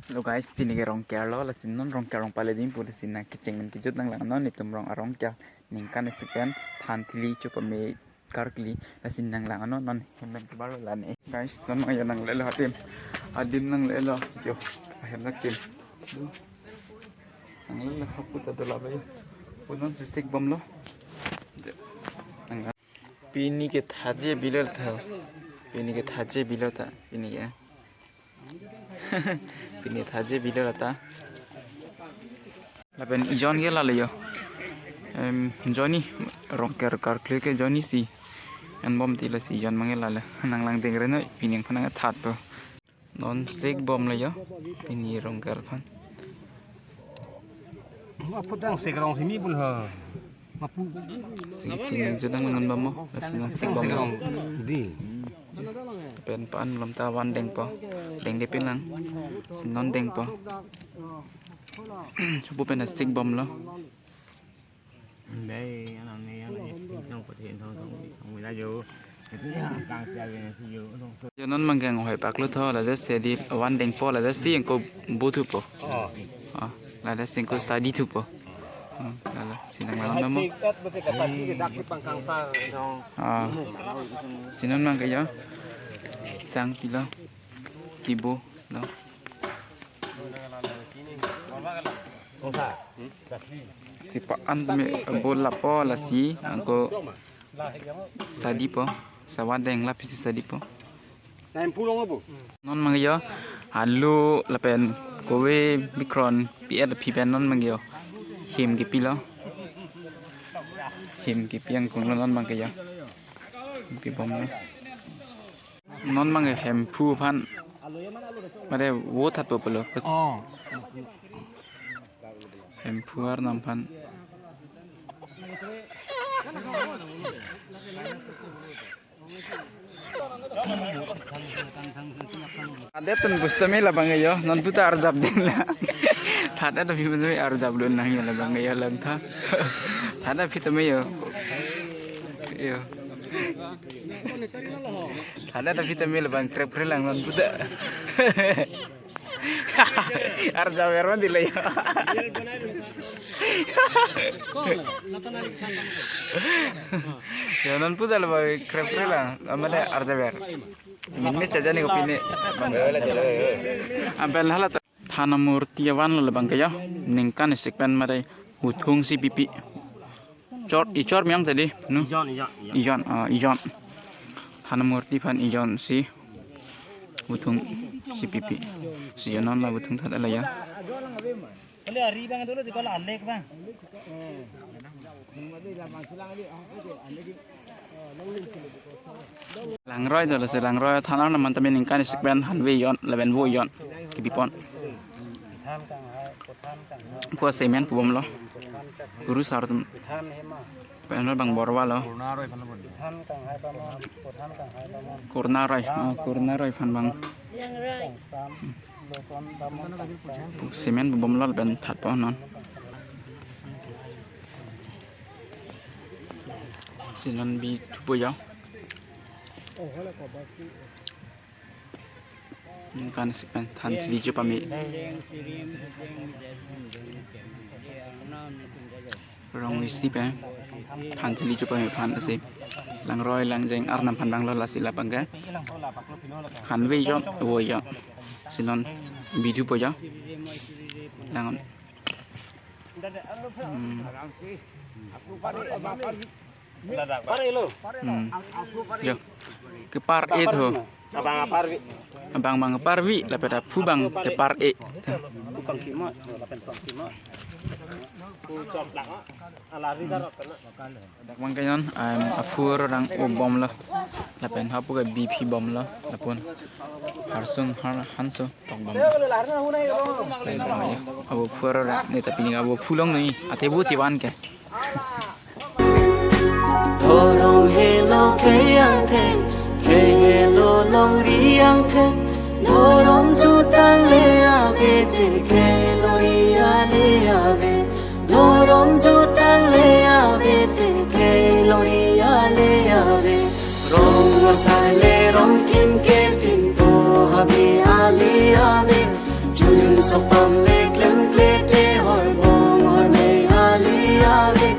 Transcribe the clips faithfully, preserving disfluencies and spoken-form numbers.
Hello guys, pini ke Rongker lo, lasi non Rongker rong pale ding pu, lasi nangkecheng pen kejut nanglang non, netum rong arong ke ningkan isi pen than thili chopame karkli, lasi nanglang non, non hem pen kebar lo lane. Guys, non mang yo nanglelo adim, adim nanglelo yo, hem na kim. Nanglelo hapu ta dola ba yo, punon sisik bom lo. Nang- Pini ke thaje bilo tha, pini ke thaje bilo ta, pini ke. Pini thaje bilo ta. Lapen ijon ke lale yo. Em, jonni Rongker karkli ke jonni si. An bom ti lasi ijon mang ke lale. Nanglang deng reno pini aphan nangthat po. Non sik bom le yo. Pini Rongker aphan. Apot dang sik rong simi bul ha. Mapu. Sik sik nang jodang ngan bom mo. Lasi non sik bom sik lo. Rong. Di. Pen pan lom ta van dengpo. Dengde pen lang. Si non dengpo. Chupu pen sik bom lo. Dei, anam ni, anam ni, thong ko thin, thong, thong, thong, wila jo. Kang sia wina si jo, thong, so. Yo non mang ke hoi pak lo tho, ladak si di van dengpo, ladak si ingko bu thupo. Oh. Ah, ladak si ingko sadi thupo. Hmm, lalo, si nanglang namo. Tik, et, betik, kata, tik, dak, di pangkang sa, thong. Ah. Si non mang ke yo. Sang pilo. Kibo lo. Kong sa. Si pa-an tame bol lapo lasi ingko sadi po, sawa deng lapu si sadi po. Lain pulong apo? Non mang yo, alu lapen kove bikron pi-et aphi pen non mang yo. Hem kepilo. Hem kepi angkung lo non mang ke yo. Pi bom lo. Non mang ke Hemphu aphan. Mane vo thatpo pulo. Kus- Oh. Hemphu arnam aphan. Adet tun bus tame labang yo, non puta arjap ding la. Thadet aphi tame arjap lo nang yo labang yo lantha. Thadet aphi tame yo. Yo. Thadet aphi tame labang krep krep lang non puta. Arjap er man dile yo. Yo non puta labang krep krep lang. Amale arjap er. Min me saja ni kopi ni. Ampen hala ta. Thanamurti avan lo labang ke yo. Ningkan isi pen mare uthung si pipi. Chor, ichor miyang tadi, nu? Ijon, ijon, ijon. Ijon, ah, ijon. Thanamurti aphan ijon si uthung si pipi. Si jonon la uthung thadet la yo. Kali ari bang dulu di kala alek bang. Langroi dolo si langroi than arnam aphan tame ningkan isi pen hanve ijon, lapen vo ijon. Kepipon. Pu cement pu bom lo. Guru sar atum. Pen lo bang borwa lo. Kurna roi, oh, kurna roi aphan bang. Pu cement pu bom lo lapen thatpo non. Si non bi thupo yo. Ningkan isi pen than thili chopame. Rong isi pen than thili chopame aphan lasi langroi langjeng arnam aphan bang lo lasi labang ke. Hanve ijon, vo ijon. Si non bi thupo yo. Lang. Hmm. Pare lo. Hmm. Yo. Kepar-e tho. Abang apar vi. Abang bang kepar vi, lapen aphu bang kepar-e. Tukang simo, lapen tukang simo. Ku chok dak. Alari darot kana. Dak bang ke non, em, aphu arong o bom lo. Lapen hapu ke bi phi bom lo. Lapen harsung har hanso tok bom lo. Lapen bang ya. Abo aphu arong ne ta pini abo aphu long ni. Ate bu chivan ke. Dhorom helo khei angthek, khei helo longri angthek. Dhorom jutang le ave te khei longri ale ave. Dhorom jutang le ave te khei longri ale ave. Rong asai le rong kim ke pinpo habe ale ave. Jujun Pam le klem kle te horbong horme ale ave.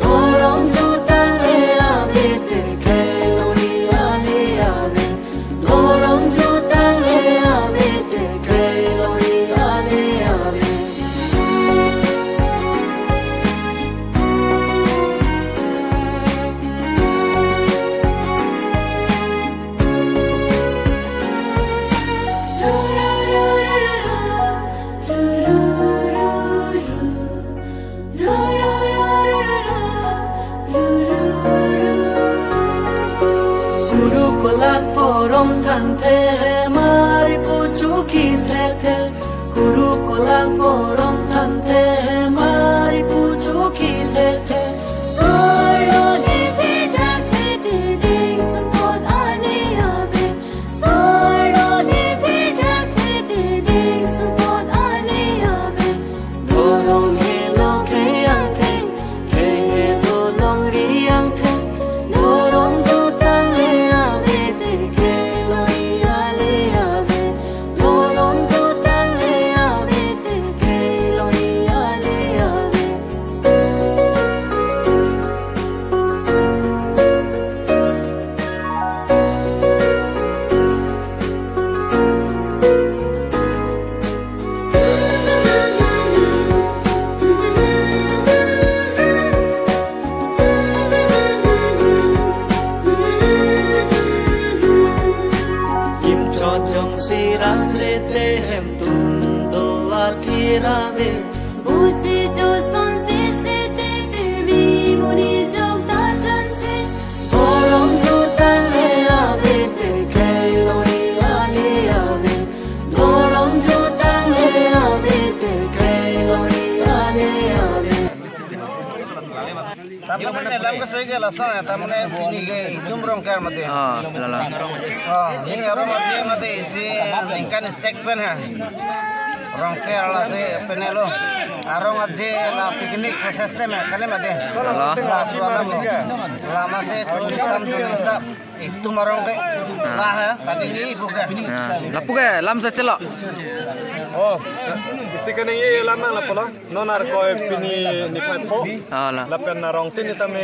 Dhorom jutang le ave te khelori ale ave. Dhorom jutang le ave te khelori ale ave. Kuru kolang porom thanthe, mari puchu ki thekthe. Kuru kolang porom thanthe, mari puchu ki thekthe. Solo ne pejak the te ding sumpot ale ave. Solo ne pejak the te ding sumpot ale ave. Dhorom helo khei angtheng, khei helo longri angtheng. Dhorom jutang le ave te khelori ale ave. Dhorom jutang le ave te khelori ale ave. Kim chot jongsi rang le te hemtun do athir ave. Buchi jo son si si te pirmi muni jok ta chanche. Dhorom jutang le ave te khelori ale ave. Dhorom jutang le ave te khelori ale ave. Tamne lam kesoi ke lason ya, tamne pini ke itum Rongker mate. Ah, lala. Ah, ni arong aje mate isi ningkan isek pen ha. Rongker lasi penelo. Arong aje la picnic process te me kali mate. Lala. Laso alam lo. Lama si chun sam chun sam. Itum arong ke. Ah. Lah ha, tadi ni ibu ke. Ah, lapu ke lam sa chelo. Oh, isi ke nang ye lam nang lapu lo. Non arkoi pini niphai pho. Ah, la. Lapen arong tin tame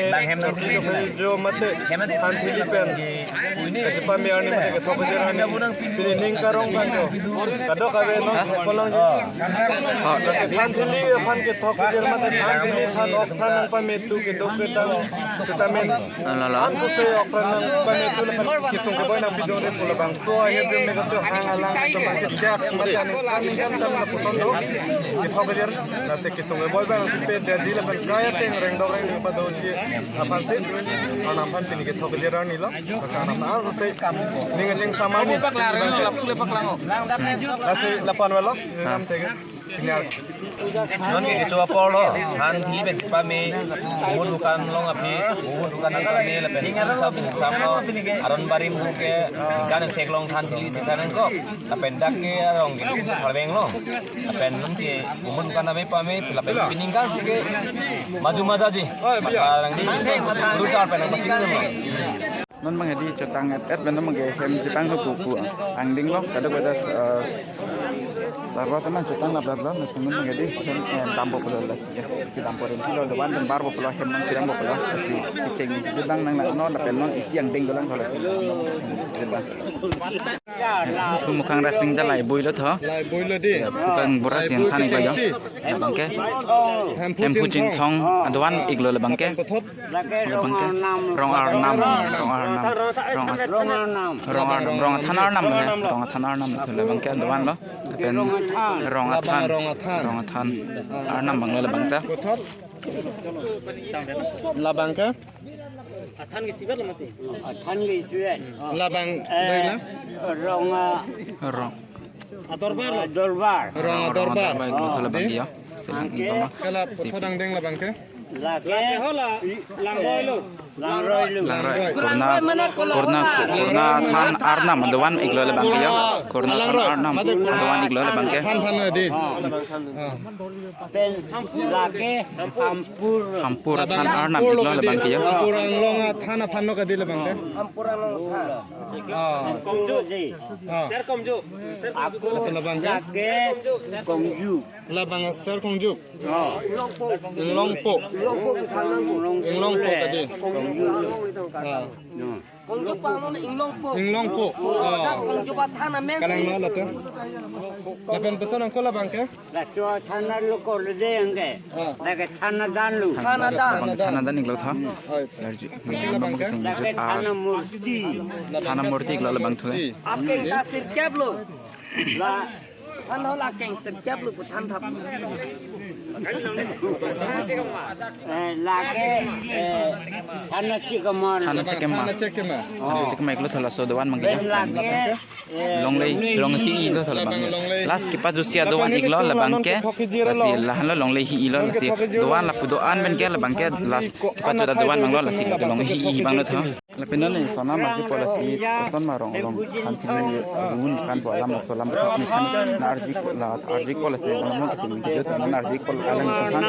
jo mate thanthili pen kachepame arni mate kethok kejir arni. Pini ning karong kan jo. Kadokave non kolang jo. Ah. Thanthili aphan kethok kejir mate thanthili aphan ok pran nangpametu keduk kedang setamen. Ah, la, la. An sose ok pran nangpametu lapen kesung keboi nangpidun re pu labangso ahirjume kachehang alang kachomang kechak mate ani kami kan tam lapuson do. Kethok kejir, lasi kesung keboi abang pipe dadi lapen kai ateng rengdok rengning padoji aphan si Arnam aphan pini kethok kejir arni lo. Lasi Arnam an sose ning kachingsamani. Lapu le paklang o, lapu le paklang o. Lasi lapu-an velo, Arnam teke. Tinggal. Non ke kecho apor lo, thanthili pen pame, umut dukan long aphi, umut dukan nangpame, lapen sum sam sum sam lo, aron barim ke, ikan sek long thanthili chesa nangkok, lapen dak ke arong ke, parbeng lo, lapen non ke, umut dukan nangpame, lapen pini ningkan si ke, maju maja ji, maka nang di, guru sar pen nang pachini lo. Non bang hedi chotang et et pen non bang hem chepanglo pu pu angding lo kadokave, eh, sarwa teman chotang lap lap lo, nasi non bang hedi hem, eh, dampo pulo lasi ke. Kedampo rim kilo dovan dan barpo pulo hem nang chedampo pulo lasi kecheng chedang nang nang non lapen non isi angding dolang lasi chedang. Pu mukhang rasing jalai bui lo tho. Lai bui lo di. Mukhang bura sing than ik lo jo. Labang ke. Hem phu chingthong adovan ik lo labang ke. Puthot. Labang ke rong arnam, rong arnam, rong ar-, rong arnam, rong arnam, rong athan arnam, rong athan arnam, labang ke dovan lo, lapen rong athan, rong athan, rong athan arnam abang lo labang ta. Labang ke? Athan ke isivet lo mati. Athan ke isivet. Labang, eh, rong, ah, rong. Adorbar lo. Adorbar. Rong adorbar. Rong adorbar, labang ke ya. Selang iba ma. Kala puthot angdeng labang ke? Lake hola, langroi lo. Langroi lo. Langroi, kurna, kurna, kurna than arnam dovan iklo labang ke ya. Kurna than arnam dovan iklo labang ke. Than than adi. Pen lake hampur. Hampur than arnam iklo labang ke ya. Hampur anglong athan aphan lo kadi labang ke. Hampur anglong than. Ah. Kongju ji. Ah. Ser kongju. Aku labang ke? Lake kongju. Labang ser kongju. Oh. Inglongpo. Inglongpo kadi. Kongju. Ah. Kongju pa mo Inglongpo. Inglongpo. Ah. Kongju pa than amen. Kalang lo lato. Lapen beton angko labang ke? Laso than lo ko le de angke. Ah. Lake than adan lo. Than adan. Than adan iklo tha. Oi. Sergi. Lake than murti. Than murti iklo labang thu. Akeng ta sirkep lo. La. Than hola akeng sirkep lo pu than thap. Eh, lake, eh, than chikama. Than chikama. Than chikama. Oh. Than chikama iklo tha laso dovan abang ke ya. Lake, eh, Longle, longle hi-i lo tha labang. Last kepajutsi adovan iklo labang ke. Lasi lahenlo longle hi-i lo lasi. Dovan lapu do-an pen ke labang ke last kepajut adovan abang lo lasi longle hi-i abang lo tha. Lapen non sonam arjupo lasi, sonam arong along than thili, eh, un kan po alam laso alam than thili na arjupo la, arjupo lasi, non kachini kejut non arjupo alam than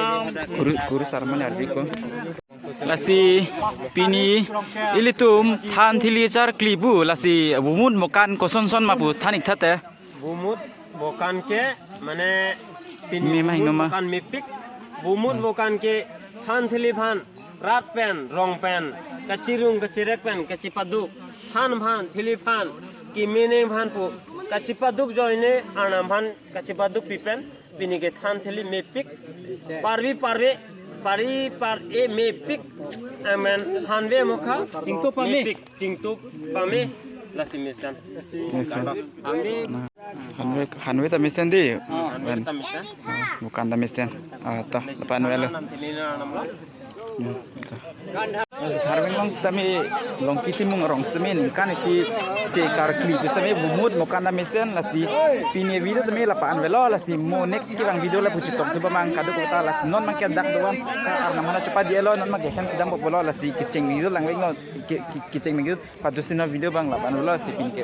kuru, kuru sarman arjupo. Lasi pini ilitum than thili charkli pu lasi bumut mokan kosonson ma pu than ik thate. Bumut mokan ke mane pini mema bumut hingno ma? Mokan mepik. Bumut mokan ke than thili aphan rat pen rong pen kachirung kachirek pen kachipaduk than aphan thili aphan kemene aphan pu kachipaduk ajoine arnam aphan kachipaduk pi pen pini ke than thili mepik. Parvi parve pari par e mepik. Amen thanve mokha. Chingtup pame. Mepik. Chingtup pame lasi mesen. Mesen. Hanve, hanve ta mesen di. Hanve ta mesen. Mokan ta mesen. Ah, ta, lapu-an avelo. Hmm, ta. Tharveng along sitame Longki Timung arong sitame ningkan isi se karkli pu sitame bumut mokan ta mesen lasi pini video tame lapu-an avelo lasi mo next kevang video lapu chetong thu bang kadokave ta lasi non abang ke dak dovan arnam aphan chepadi-etlo non abang ke hem chedam po pulo lasi kecheng video langveklo ke, ke, kecheng video padu sino video abang lapu-an avelo lasi pini ke.